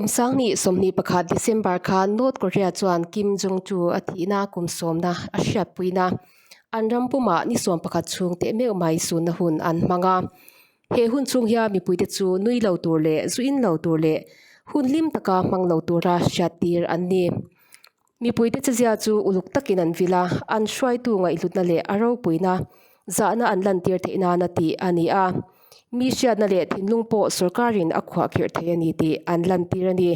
Kum sanghnih 21 December khan North Korea chuan Kim Jong-tu a thihna kum sawmna a hriatpuina an ram pumah ni 11 chhung teh meuh mai sunna hun an hmang a. He hun chhung hian mipuite chu nui lo tur leh zu in lo tur leh hun hlim taka hmang lo tura hriattir an ni. Mipuite chezia chu uluk takin an vil a, an hruaitu ngaihhlutna leh a ropuina zahna an lantir theih nana tih a ni a. Mi hriatna leh thinlung pawh sorkarin a khuahkhirh thei a ni tih an lantir a ni.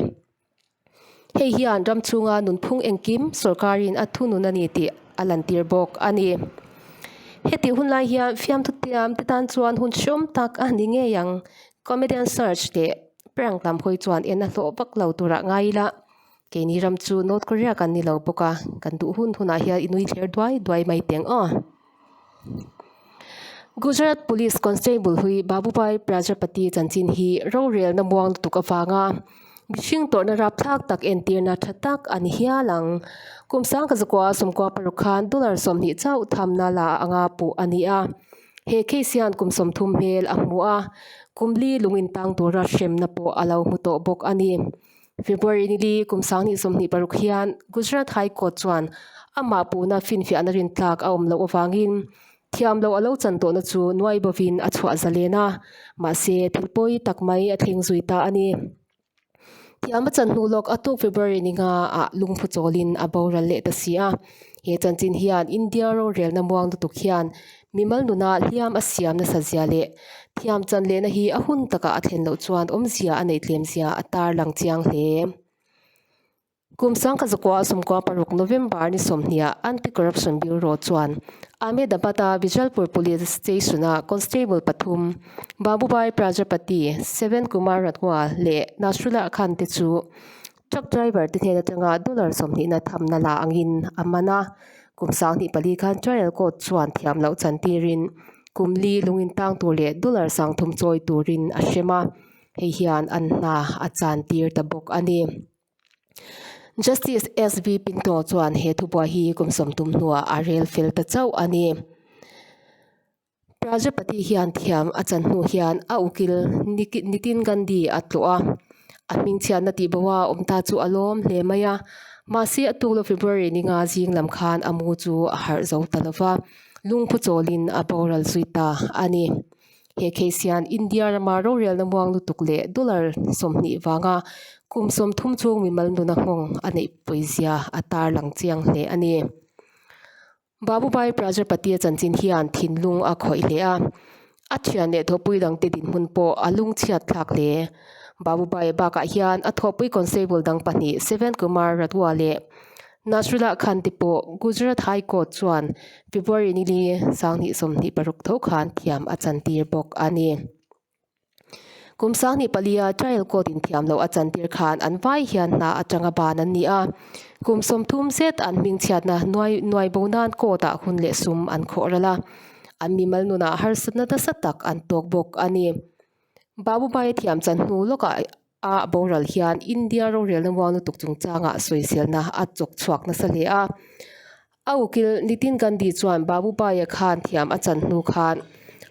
Hei hian ram chhunga nunphung engkim sorkarin a thunun a ni tih a lantir bawk a ni. Hetih hun lai hian fiamthu tiam te tan chuan hun hreawm tak a ni ngei ang. Comedian search leh prank lam hawi chuan en a hlawh vak lo turah ngai ila keini ram chu North Korea kan ni lo bawk a, kan duh hun hunah hian i nui thler duai duai mai teng aw. Gujarat Police Constable hui Babubhai Prajapati chanchin hi rorelna muang lutuk avanga mihring tawrhna rapthlak tak entirna tha tak a ni hial ang. Kum sangka zakua 16 khan dollar 20 chauh thamna la anga puh a ni a. He case hian kum 30 hmel a hmu a, kum li lungin tang tura hremna pawh a lo hmu tawh bawk a ni. February ni li kum 2026 hian Gujarat High Court chuan amah puhna finfiahna rintlak a awm loh avangin thiam loh a lo chan tawhna chu nuai bovin a chhuah zalen a, mahse thil pawi tak mai a thleng zui ta a ni. Thiam a chan hnu lawk a tuk February ni nga ah lungphu chawlin a boral leh ta si a. He chanchin hian India rorelna muang lutuk hian Mimal nuna hliam a siam nasa zia leh thiam chan lehna hi a hun takah a thlen loh chuan awmzia a neih tlem zia a tarlang chiang hle. Kum 1996 November ni 20 ah Anti-Corruption Bureau chuan Ahmedabad-a Bijalpur Police Station-a Constable pathum Babubhai Prajapati, Seven Kumar Ratwa leh Nasrullah Khan te chu Truck driver te hnen atanga dollar 20 na thamna la angin a man a, kum 24 khan trial court chuan thiam loh chan tirin kum li lungin tang tur leh dollar 30 chawi turin a hrem a, hei hian an hna a chan tir ta bawk a ni. Justice SV Pinto chuan he thubuai hi kum 30 hnuah a rel fel ta chauh a ni. Prajapati hian thiam a chan hnu hian a ukil Nitin Gandhi a tlawh a, a hmingchhiatna tih bo a awm ta chu a lawm hle mai a. Mahse a tuk lo February ni nga zing lam khan a mu chu a harh zo ta lo va, lungphu chawlin a boral zui ta a ni. He case hian India rama rorelna muang lutuk leh dollar 20 vanga kum 30 chhung mimal nuna nghawng a neih pawizia a tarlang chiang hle a ni. Babubhai Prajapati a chanchin hian thinlung a khawih hle a, a thian leh thawhpui dangte dinhmun pawh a lungchhiat thlak hle. Babubhai bakah hian a thawhpui constable dang pahnih Seven Kumar Rathwa leh Nasrullah Khan te pawh Gujarat High Court chuan February ni li 2026 tho khan thiam a chantir bawk a ni. Kum 24 a trial court in thiam loh a chantir khan an vai hian hna atanga ban an ni a. Kum 30 zet an hmingchhiatna nuai nuai bo nan court ah hun leh sum an khawh ral a. An mimal nunah harsatna nasa tak an tawk bawk a ni. Babubhai a thiam chan hnu lawkah a boral hian India rorelna muang lutuk chungchangah sawiselna a chawk chhuak nasa hle a. A ukil Nitin Gandhi chuan Babubhai-a khan thiam a chan hnu khan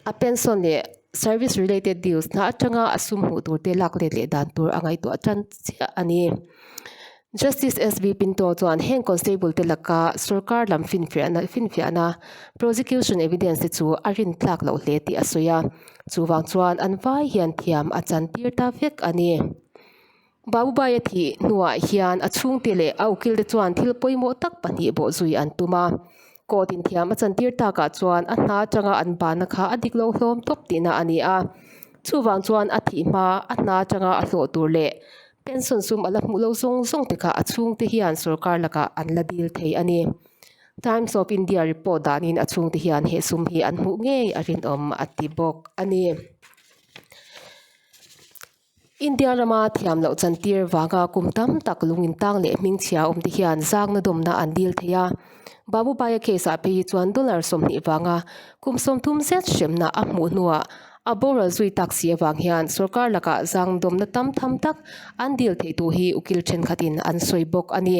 a pension leh service related dues hna atanga a sum hmuh tur te lak let leh dan tur a ngaihtuah tan chiah a ni. Justice SV Pinto chuan heng constable te laka sorkar lam finfiahna finfiahna prosecution evidence te chu a rintlak loh hle tih a sawi a, chuvang chuan an vai hian thiam a chan tir ta vek a ni. Babubhai a thih hnuah hian a chhungte leh a ukil te chuan thil pawimawh tak pahnih bawh zui an tum a. Court in thiam a chantir takah chuan a hna atanga an banna kha a dik lo hlawm tawp tihna a ni a. Chuvang chuan a thih hma a hna atanga a hlawh tur leh pension sum a la hmuh lo zawng zawng te kha a chhungte hian sorkar lakah an la dil thei a ni. Times of India report danin a chhungte hian he sum hi an hmuh ngei a rinawm a ti bawk a ni. India rama thiam loh chantir vanga kum tam tak lungin tang leh hmingchhia awm te hian zangna dawmna an dil thei a. Babubhai-a case ah phei hi chuan dollar 20 vanga kum 30 zet hremna a hmuh hnuah a boral zui tak si avang hian sorkar lakah zang dawmna tam tham tak an dil theih tur hi ukil thenkhatin an sawi bawk a ni.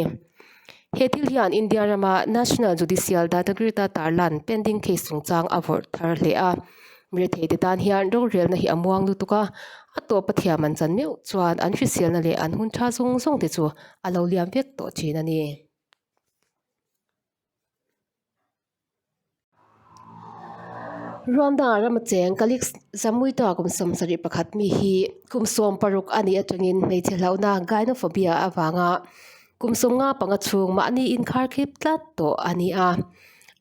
He thil hian India rama National Judicial Data Grid-a tarlan pending case chungchang a vawrh thar hle a. Mirethei te tan hian rorelna hi a muang lutuk a. A tawp a thiam an chan meuh chuan an hriselna leh an hun tha zawng zawng te chu a lo liam vek tawh thin a ni. Rwanda rama cheng Kalix Zamuita kum 71 mi hi kum 16 a nih atangin hmeichhe hlauhna gynophobia avanga kum 55 chhung mahni inkharkhip tlat tawh a ni a.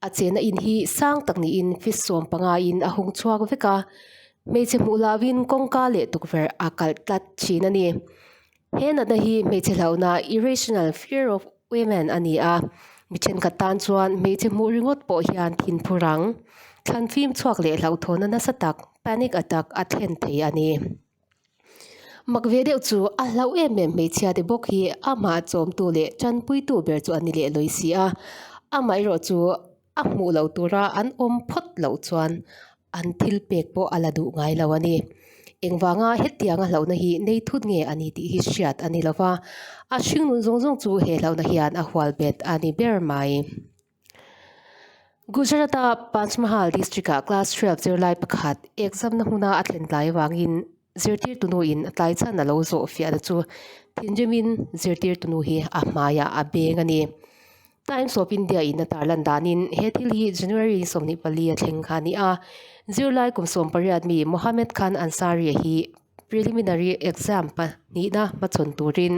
A chenna in hi sang tak niin feet 15 in a hung chhuak vek a, hmeichhe hmuh hlauhin kawngka leh tukverh a kalh tlat thin a ni. He natna hi hmeichhe hlauhna irrational fear of women a ni a, mi thenkhat tan chuan hmeichhe hmuh ringawt pawh hian thinphur ang, thlan fim chhuak leh hlauhthawnna nasa tak panic attack a thlen thei a ni. Mak ve deuh chu a hlauh em em hmeichhia te bawk hi amah chawmtu leh tanpuitu ber chu a ni leh lawi si a, amaherawh chu a hmuh loh tura an awm phawt loh chuan an thil pek pawh a la duh ngai lo a ni. Engvanga hetianga hlauhna hi nei thut nge a ni tih hi hriat a ni lo va, a hringnun zawng zawng chu he hlauhna hian a hual bet a ni ber mai. Gujarat-a Panchmahal district-ah class 12 zirlai pakhat exam-na hmuna a thlen tlai avangin zirtirtu nuin a tlai chhan a lo zawh fiahna chu thinrimin zirtirtu nu hi a hmaiah a beng a ni. Times of India in a tarlan danin he thil hi January 24 a thleng kha a ni a, zirlai kum 18 mi Mohammed Khan Ansari hi preliminary exam pahnihna hmachhawn turin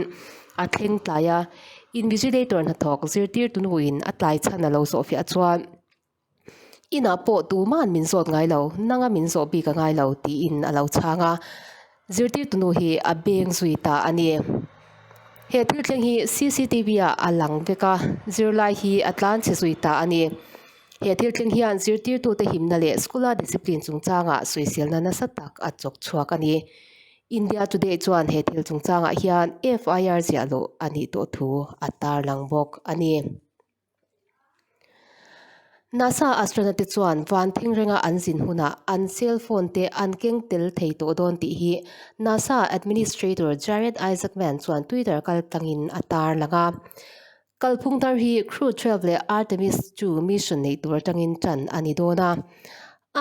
a thleng tlai a, invigilator hnathawk zirtirtu nuin a tlai chhan a lo zawhfiah chuan Inah pawh tuman min zawt ngai lo, nanga min zawh bik a ngai lo tiin a lo chhang a, zirtirtu nu hi a beng zui ta a ni. He thil thleng hi cctv ah a lang vek a, zirlai hi a tlan chhe zui ta a ni. He thil thleng hian zirtirtute himna leh school-a discipline chungchangah sawiselna nasa tak a chawk chhuak a ni. India Today chuan he thil chungchangah hian FIR ziah loh a nih tawh thu a tarlang bawk a ni. NASA astronaut te chuan van thingrenga an zin hunah an cell phone te an keng tel thei tawh dawn tih hi NASA administrator Jared Isaacman chuan Twitter kal tlangin a tarlang a. Kalphung thar hi Crew 12 leh Artemis 2 mission neih tur atangin tan a ni dawn a.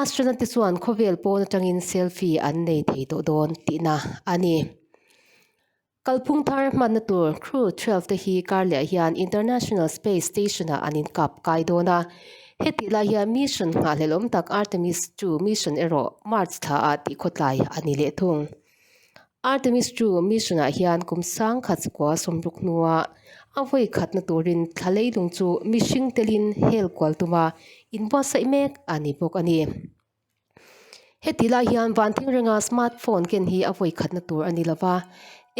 Astronaut te chuan khawvel pawn atangin selfie an nei thei tawh dawn tihna a ni. Kalphung thar hmanna tur Crew 12 te hi karleh hian International Space Station-ah an inkap kai dawn a. Hetih lai hian mission nghahhlelhawm tak Artemis 2 mission erawh March thlaah tihkhawtlai a ni leh thung. Artemis 2 mission-ah hian kum sangkhat sakua sawmruk hnua a vawi khatna turin thla leilung chu mihring telin hel kual tuma inbuatsaih mek a ni bawk a ni. Heti lai hian van thingrenga smartphone ken hi a vawi khatna tur a ni lova,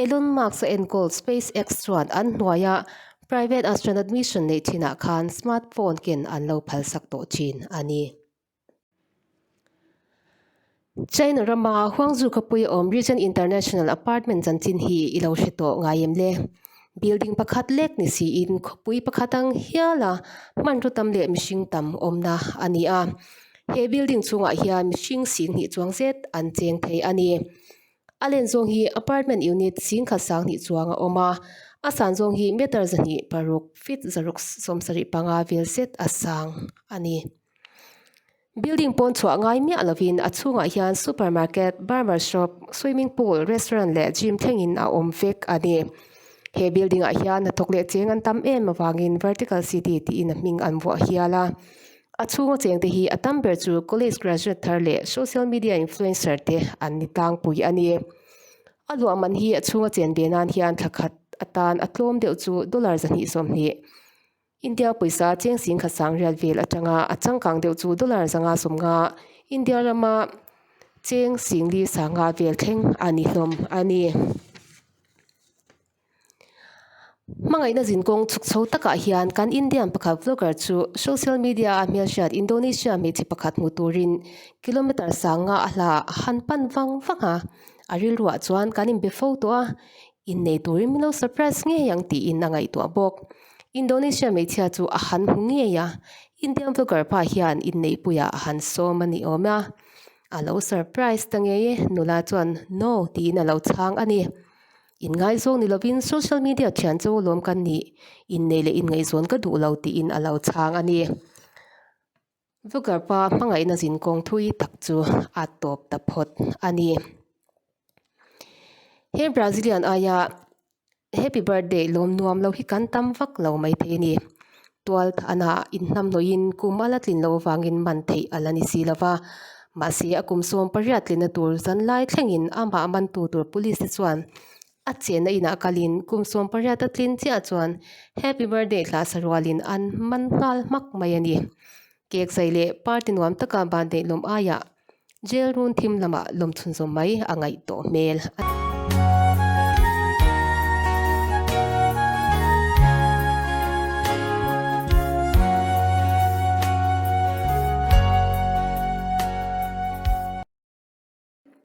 Elon Musk a enkawl SpaceX chuan an hnuaia private astronaut mission neih thinah khan smartphone ken an lo phalsak tawh thin a ni. China rama Huangzhou khawpui awm Regent International Apartment chanchin hi i lo hre tawh ngai em le? Building pakhat lek ni siin khawpui pakhat ang hiala hmanraw tam leh mihring tam awmna a ni a. He building chhungah hian mihring 20 chuang zet an cheng thei a ni. A len zawng hi apartment unit 10,000 sanghnih chuang a awm a, a san zawng hi meter 206 feet 675 vel zet a sang a ni. Building pawn chhuah ngai miah lovin a chhungah hian supermarket, barber shop, swimming pool, restaurant leh gym thlengin a awm vek a ni. He building ah hian hnathawk leh cheng an tam em avangin vertical city tiin a hming an vuah hial a. A chhunga chengte hi a tam ber chu college graduate thar leh social media influencer te an ni tlangpui a ni. A luah man hi a chhunga chen ve nan hian thla khat atan a tlawm deuh chu dollar 220, India pawisa cheng singkhat sang riat vel atanga a changkang deuh chu dollar 550, India rama cheng singli sanga vel thleng a ni hlawm a ni. Hmangaihna zinkawng chhuk chho takah hian kan Indian pakhat vlogger chu social media a hmelhriat Indonesia hmeichhe pakhat hmu turin kilometer sang nga a hla a han pan vang vang a, a rilruah chuan kan inbe fo tawh a, innei turin min lo surprise ngei ang tiin a ngaihtuah bawk. Indonesia hmeichhia chu a han hmu ngei a, Indian vlogger pa hian inneihpuiah a han sawm a ni awm a, a lo surprise ta ngei e, nula chuan no tiin a lo chhang a ni. Inngaizawng ni lovin social media thian chu lawm kan nih, innei leh inngaihzawn ka duh lo tiin a lo chhang a ni. Vlogger pa hmangaihna zinkawng thui tak chu a tawp ta phawt a ni. He Brazilian aia Happy birthday lawm nuam lo hi kan tam vak lo mai thei a ni. Tual thahna inhnamhnawhin kum a la tlin loh avangin man theih a la ni si lo va. Mahse a kum 18 tlinna tur zan lai thlengin amah mantu tur police te chuan a chenna inah kalin kum 18 a tlin chiah chuan Happy birthday hla sa rualin an man nghal hmak mai a ni. Cake zai leh party nuam taka birthday lawm aiah jail run thim lamah lawm chhunzawm mai a ngaih tawh hmel a ni.